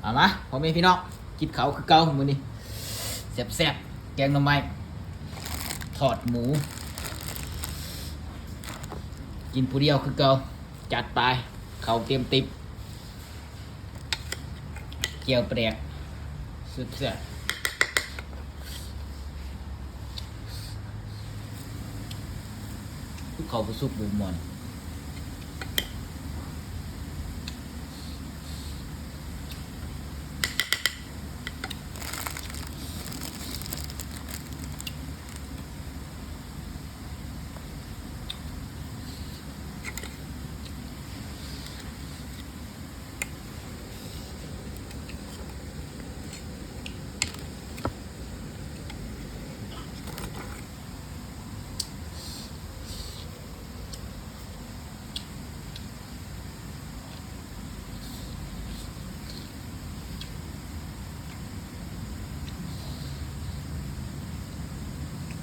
ເອົາມາ ພໍ່ແມ່ພີ່ນ້ອງ ກິນເຂົ້າຄືເກົ່າມື້ນີ້ ແຊບໆ ແກງໜໍ່ໄມ້ ທອດໝູ ກິນຜູ້ດຽວຄືເກົ່າ. ຈັດໄປ ເຂົ້າເຕັມຕິບ ແຈ່ວປາແດກ ແຊບໆ. ຄືເຂົ້າບໍ່ສຸກບໍ່ມ່ວນ.